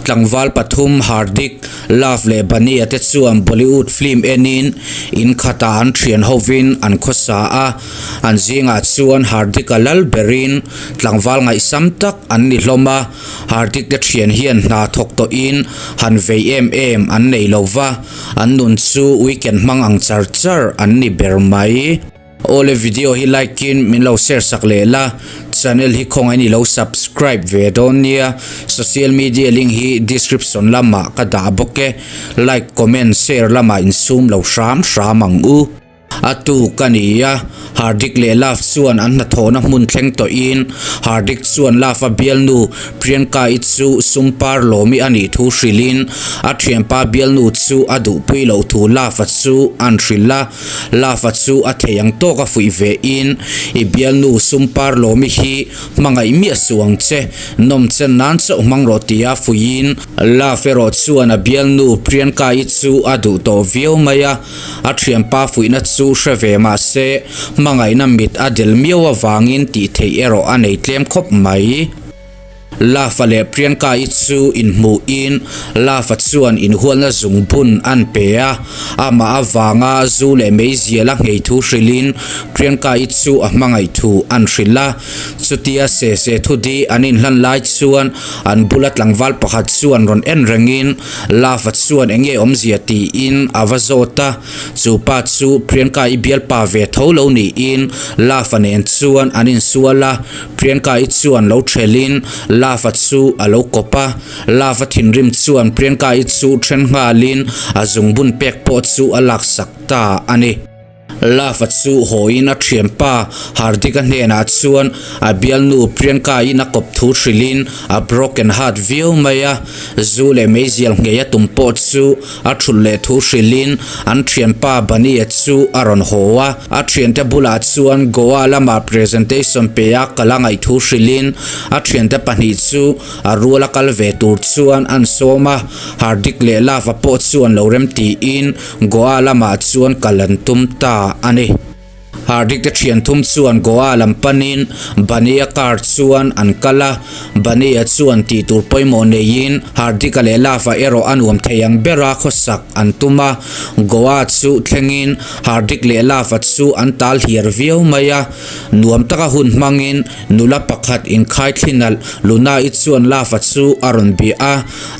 Tlangval pathum Hardik, Love leh Bania te chuan Bollywood film enin in khatah an thian hovin an khawsa a, an zingah chuan Hardik-a lal berin tlangval ngaihsam tak an ni hlawm a, Hardik te thian hian hna thawk tawhin han vei em em an nei lo va, an nun chu weekend hmang ang char char an ni ber mai. Awle video hi like in min lo share sak leh la, channel hi khawngaih in i lo subscribe ve dawn nia, social media link hi description lamah ka dah bawk e, like comment share lamah insum lo hram hram ang u. A tuk a ni a, Hardik leh Love chuan an hnathawhna hmun thleng tawhin Hardik chuan Love a bialnu Priyanka-i chu Sumpar lawmi a nih thu hrilhin a thianpa bialnu chu a duhpui loh thu Love-a chu an hrilh a. Love-a chu a thei ang tawk a fuih ve in, I bialnu Sumpar lawmi hi hmangaih miah suh ang che, nawm chen nan chauh hmang rawh tia fuihin Love erawh chuan a bialnu Priyanka-i chu a duh tawh viau mai a, a thianpa fuihna chu hre ve mah se hmangaihna mit a del miau avangin tih theih erawh a nei tlem khawp mai. Lava leh Priyanka-i chu inhmuhin Lava chuan inhualna zungbun an pe a, amah avanga zu leh meizial a nghei thu hrilhin Priyanka-i chu a hmangaih thu an hrilh a. Chutia se se thu di an inhlan lai chuan an bula tlangval pakhat chuan rawn en rengin Lava chuan eng nge awmzia tiin a va zawt a, chu pa chu Priyanka-i bialpa ve tho lo niin Lava nen chuan an insual a. Priyanka-i chuan lo thelin Love-a chu a lo kawp a, Love-a thinrim chuan Priyanka-i chu then nghalin a zungbun pek pawh chu a laksak ta a ni. Love-a chu hawiin a thianpa Hardik-a hnenah chuan a bialnu Priyanka-in a kawp thu hrilhin a broken heart viau mai a, zu leh meizial nghei a tum pawh chu A thulh leh thu hrilhin an thianpa Bania chu a rawn haw a, a thiante bulah chuan Goa lama presentation pe a kal a ngaih thu hrilhin a thiante pahnih chu a rual a kal ve tur chuan an sawm a, Hardik leh Lava pawh chuan lo rem tiin Goa lamah chuan kal an tum ta a ni. Hardik te thian thum chuan Goa lam panin Bania car chuan an kal a, Bania chuan tih tur pawimawh neiin Hardika leh Lava erawh a nuam thei ang bera khawsak an tum a, Goa chu thlengin Hardik leh Lava chu an tal hiar viau mai a, nuam taka hun hmangin nula pakhat inkhai thlinalh Luna-i chuan Lava chu a rawn bia a,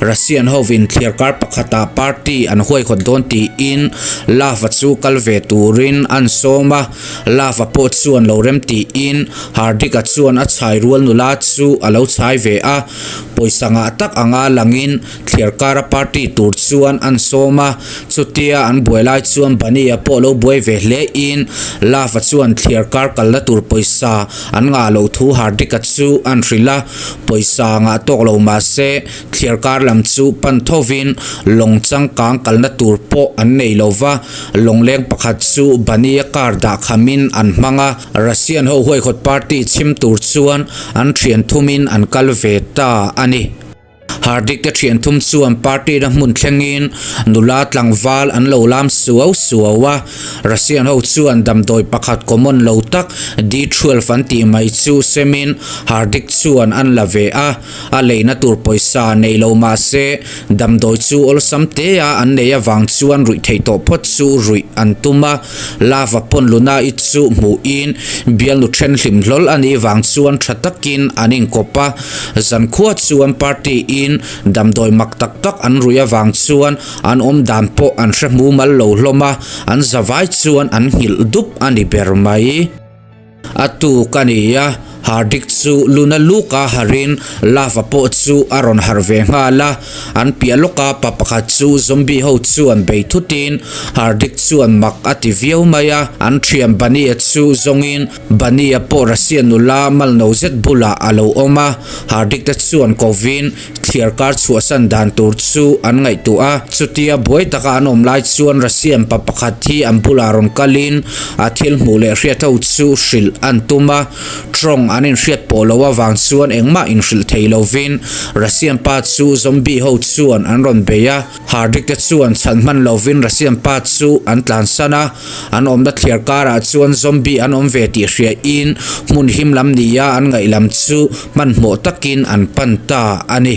Russian hovin thliarkar pakhatah party an huaihawt dawn tiin Lava chu kal ve turin an sawm a, Lava pawh chuan lo rem tiin Hardik-a chuan a chhai rual nula chu a lo chhai ve a, pawisa ngah tak anga langin thliarkara party tur chuan an sawm a, chutia an buai lai chuan Bunny-a pawh lo buai ve hle in Lava chuan thliarkar kalna tur pawisa an ngah loh thu Hardik-a chu an hrilh a. Pawisa ngah tawk lo mah se thliarkar lam chu pan thovin lawng changkang kalna tur pawh an nei lo va, lawngleng pakhat chu Bania car dah khamin an hmang a, Russian ho huaihawt party chhim tur chuan an thian thumin an kal ve ta a ni. Hardik te thian thum chuan party na hmun thlengin nula tlangval an lo lam suau suau a, Russian ho chuan damdawi pakhat common lo tak D12 an tih mai chu semin Hardik chuan an la ve a, a leina tur pawisa nei lo mah se damdawi chu awlsam te a an nei avang chuan ruih theih tawh phawt chu ruih an tum a, Lava pawn Luna-i chu hmuhin bialnu then hlim hlawl a nih vang chuan tha takin an inkawp a, zankhua chuan party in damdawi mak tak tak an ruih avang chuan An awm dan pawh an hre hmu mal lo hlawm a, an zavai chuan an nghilh dup a ni ber mai. A tuk a ni a, Hardik chu luna luka harin Lava pawh chu a rawn harh ve nghal a, an piah lawka pa pakhat chu zombie ho chuan bei thutin Hardik chuan mak a ti viau mai a, an thian Bunny-a chu zawngin Bunny-a pawh Russian nula malno zet bulah a lo awm a, Hardik te chuan kovin Thliar kar chhuahsan dan tur chu an ngaihtuah a, chutia buai taka an awm lai chuan Russian pa pakhat hi an bulah rawn kalin a thil hmuh leh hriat ho chu hrilh an tum a, tawng an inhriat pawh loh avang chuan engmah inhrilh thei lovin Russian pa chu zombie ho chuan an rawn bei a, Hardik te chuan chhan hman lovin Russian pa chu an tlansan a, an awmna thliar karah chuan zombie an awm ve tih hriain hmun him lam nia an ngaih lam chu hmanhmawh takin an pan ta a ni.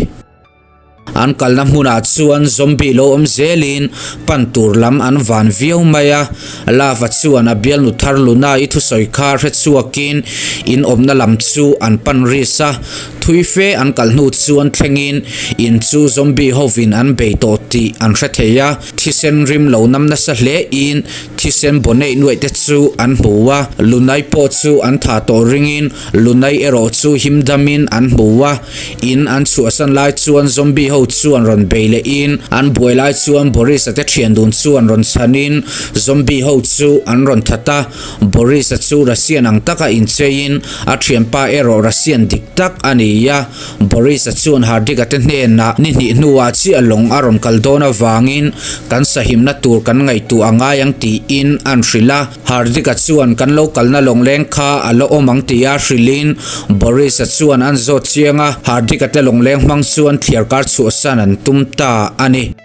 An kalna hmunah chuan zombie lo awm zelin pan tur lam an van viau mai a. Lava chuan a bialnu thar Luna-i thusawi kha hre chhuakin in awmna lam chu an pan ris a. Thui fe an kal hnu chuan thlengin in chu zombie hovin an bei tawh tih an hre thei a. Thisen rim lo nam nasa hlein thisen baw neih nuaih te chu an hmu a. Lunai pawh chu an tha tawh ringin Lunai erawh chu him damin an hmu a. In an chhuahsan lai chuan zombie ho chuan rawn bei lehin an buai lai chuan Boris-a te thian dun chuan rawn chhanin zombie ho chu an rawn that a. Boris-a chu Russian ang taka incheiin a thianpa erawh Russian dik tak a ni a. Boris-a chuan Hardik-a te hnenah ni hnih hnuah chiah lawng a rawn kal dawn avangin kan sahimna tur kan ngaihtuah a ngai ang tiin an hrilh a. Hardik-a chuan kan lo kalna lawngleng kha a la awm ang tia hrilhin Boris-a chuan an zawt chiang a, Hardik-a te lawngleng hmang chuan thliarkar chhuahsan an tum ta a ni.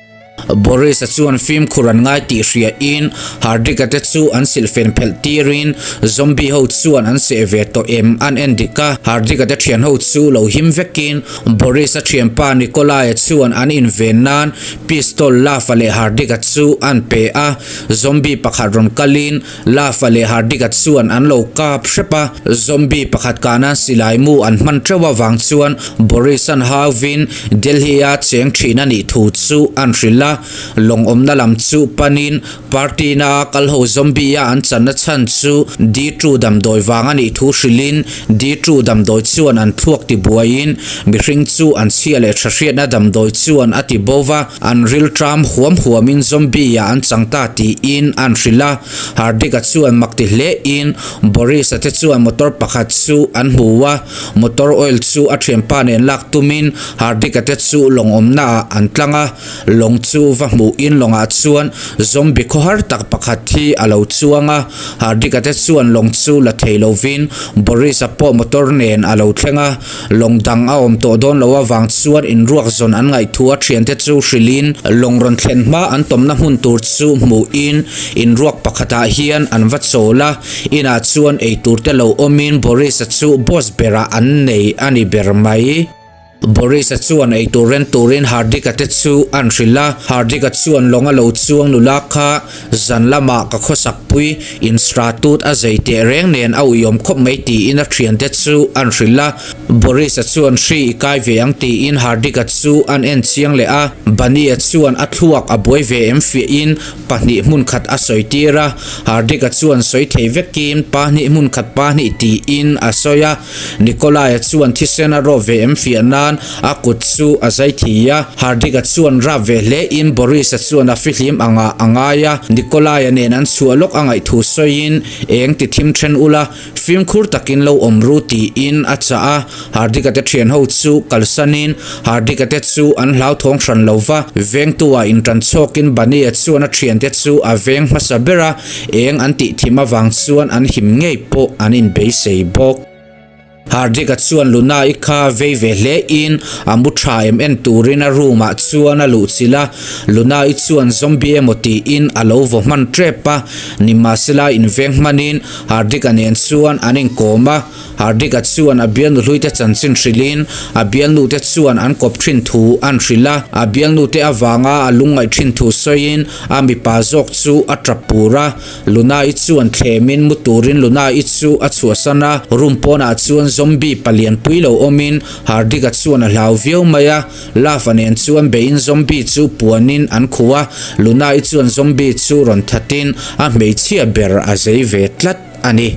Boris-a chuan fimkhur an ngai tih hriain Hardik-a te chu an silhfen phelh tirin zombie ho chuan an seh ve tawh em an en dik a, Hardik-a te thian ho chu lo him vekin Boris-a thianpa Nikolai-a chuan an inven nan pistol Love-a leh Hardik-a chu an pe a, Zombie pakhat rawn kalin Love-a leh Hardik-a chuan an lo kap hrep a, zombie pakhat kah nan silai mu an hman teuh avang chuan Boris-a'n hauvin Delhi-a cheng thin a nih thu chu an hrilh a, lawng awmna lam chu panin party-na a kal ho zombie-a an channa chhan chu D-two damdawi vang a nih thu hrilhin D-two damdawi chuan an thluak tibuaiin mihring chu an chhia leh tha hriatna damdawi chuan a ti bo va. An rilṭam huam huamin zombie-ah an chang ta tiin an hrilh a, Hardik-a chuan mak ti hlein Boris-a te chuan motor pakhat chu an hmu a, motor oil chu a thianpa nen lak tumin Hardik-a te chu lawng awmnaah an tlang a, lawng chu va hmuhin lawngah chuan zombie khawhar tak pakhat hi a lo chuang a, Hardik-a te chuan lawng chu la thei lovin Boris-a pawh motor nen a lo thleng a. Lawng dang a awm tawh dawn lo avang chuan inruak zawn an ngaihthua a thiante chu hrilhin lawng rawn thlen hma an tawmna hmun tur chu hmuhin inruak pakhatah hian an va chawl a, inah chuan eitur te lo awmin Boris-a chu boss berah an nei a ni ber mai. Boris-a chuan eitur ren turin Hardik-a te chu an hrilh a, Hardik-a chuan lawng a lo chuang nula kha Zan lamah ka khawsak pui instratut a zei teh reng nen a uiawm khawp mai tiin a thiante chu an hrilh a. Boris-a chuan hri i kai ve ang tiin Hardik-a chu an en chiang leh a. Bunny-a chuan a thluak a buai ve em fiahin pahnih hmun khat a sawi tir a. Hardik-a chuan sawi thei vekin pahnih hmun khat pahnih tiin a sawi a. Nikolai-a chuan thisen a rawp ve em fiah nan a kut chu a zai thi a. Hardik-a chuan rap ve hle in Boris-a chuan a fihlim angah a ngai a. Nikolai-a nen an chhuah lawk a ngaihthu sawiin eng ti thim then ula, fimkhur takin lo awm ru tiin a chah a. Hardik-a te thian ho chu kalsanin Hardik-a te chu an hlauthawng hran lo va. Vengtu-ah intan chhawkin Bunny-a chuan a thiante chu a veng hmasa ber a. Eng an tih thim avang chuan an him ngei pawh an inbeisei bawk. Hardik-a chuan Luna-i kha vei ve hle in a mu tha em en turin a room ah chuan a luh chilh a, Luna-i chuan zombie emaw tiin a lo vaw hman tep a, nimahsela inveng hmanin Hardik-a nen chuan an inkawm a. Hardik-a chuan a bialnu hluite chanchin hrilhin a bialnute chuan an kawp thin thu an hrilh a, a bialnute avanga a lungngaih thin thu sawiin a mipa zawk chu a tap pur a. Luna-i chuan thlemin mu turin Luna-i chu a chhuahsan a, room pawnah chuan zombie palianpui lo awmin Hardik-a chuan a hlau viau mai a, Love-a nen chuan beiin zombie chu puanin an khuh a, Luna-i chuan zombie chu rawn thatin a hmeichhia ber a zei ve tlat a ni.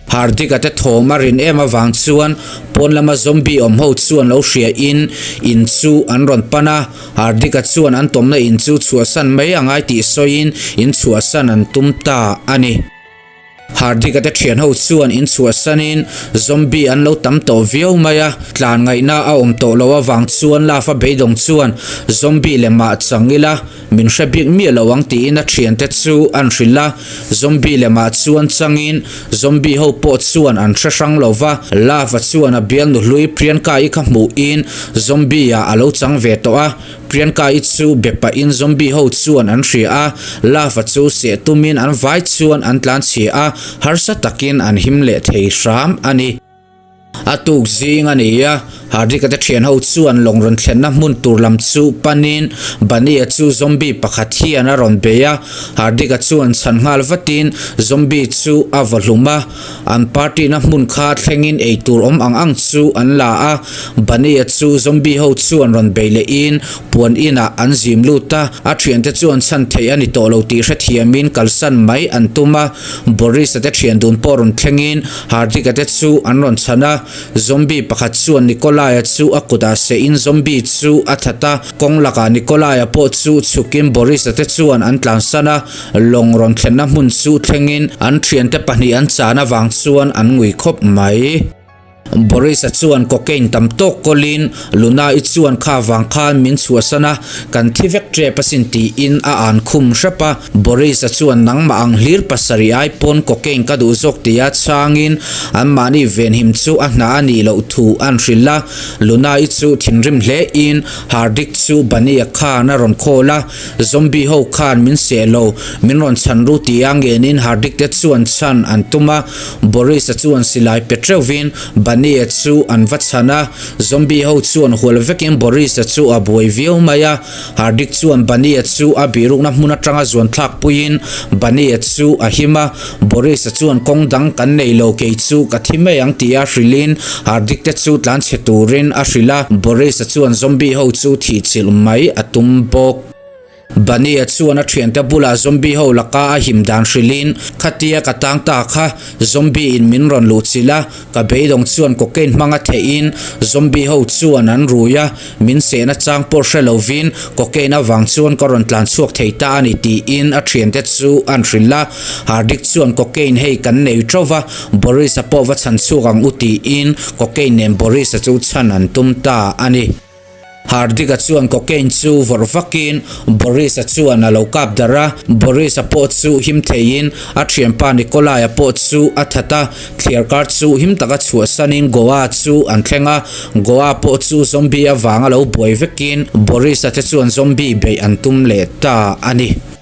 Hardik-a te thawm a rin em avang chuan pawn lama zombie awm ho chuan lo hria in in chu an rawn pan a, Hardik-a chuan an tawmna in chu chhuahsan mai a ngai tih sawiin in chhuahsan an tum ta a ni. Hardik-a te thian ho chuan in chhuahsanin zombie an lo tam tawh viau mai a, tlan ngaihna a awm tawh loh avang chuan Love-a beidawng chuan zombie lemah chang ila, Min hre bik miah lo ang tiin a thiante chu an hrilh a, zombie lemah chuan changin zombie ho pawh chuan an hre hrang lo va, Love-a chuan a bialnu hlui Priyanka-i kha hmuhin zombie-ah a lo chang ve tawh a, Priyanka-i chu be pahin zombie ho chuan an hria a, Love-a chu seh tumin an vai chuan an tlanchhia a, harsa takin an him leh thei hram a ni. A tuk zing a ni a, Hardik-a te thian ho chuan lawng rawn thlenna hmun tur lam chu panin Bunny-a chu zombie pakhat hian a rawn bei a, Hardik-a chuan chhan nghal vatin zombie chu a vaw hlum a, an party na hmun kha thlengin eitur awm ang ang chu an la a, Bunny-a chu zombie ho chuan rawn bei lehin puan inah an zim lut a, a thiante chuan chhan theih a ni tawh lo tih hrethiamin kalsan mai an tum a, Boris-a te thian dun pawh rawn thlengin Hardik-a te chu an rawn chhan a, zombie pakhat chuan Nikolai-a chu a kutah sehin zombie chu a that a, kawng lakah Nikolai-a pawh chu chhukin Boris-a te chuan an tlansan a, lawng rawn thlenna hmun chu thlengin an thiante pahnih an chan avang chuan an ngui khawp mai. Boris-a chuan cocaine tam tawk kawlin Luna-i chuan kha vang khan min chhuahsan a, kan thi vek tep asin tiin a an khum hrep a. Boris-a chuan nangmah ang hlir pasarih ai pawn cocaine ka duh zawk tia chhangin anmahni venhim chu a hna a nih loh thu an hrilh a. Luna-i chu thinrim hlein Hardik chu Bunny-a khan a rawn call a, Zombie ho khan min seh lo, min rawn chhan ru tia ngenin Hardik te chuan chhan an tum a. Boris-a chuan silai pe teuhvin Bunny-a chu an va chhan a, Zombie ho chuan hual vekin Boris-a chu a buai viau mai a. Hardik chuan Bunny-a chu a bihrukna hmun atanga zuan thlak puiin Bunny-a chu a him a, Boris-a chuan kawng dang kan nei lo kei chu ka thi mai ang tia hrilhin Hardik te chu tlanchhe turin a hrilh a, Boris-a chuan zombie ho chu thihchilh mai a tum bawk. Bunny-a chuan a thiante bulah zombie ho laka a him dan hrilhin, Khatia ka tang ta kha, zombie in min rawn luhchilh a, ka beidawng chuan cocaine hmanga theihin zombie ho chuan an rui a, min sehna chang pawh hre lovin cocaine avang chuan ka rawn tlan chhuak thei ta a ni tiin a thiante chu an hrilh a. Hardik chuan cocaine hei kan nei tho va, Boris-a pawh va chhan chhuak ang u tiin cocaine nen Boris-a chu chhan an tum ta a ni. Hardik-a chuan cocaine chu vawrh vakin Boris-a chuan a lo kap darh a, Boris-a pawh chu him theiin a thianpa Nikolai-a pawh chu a that a, thliarkar chu him taka chhuahsanin Goa chu an thleng a, Goa pawh chu zombie avanga lo buai vekin Boris-a te chuan zombie beih an tum leh ta a ni.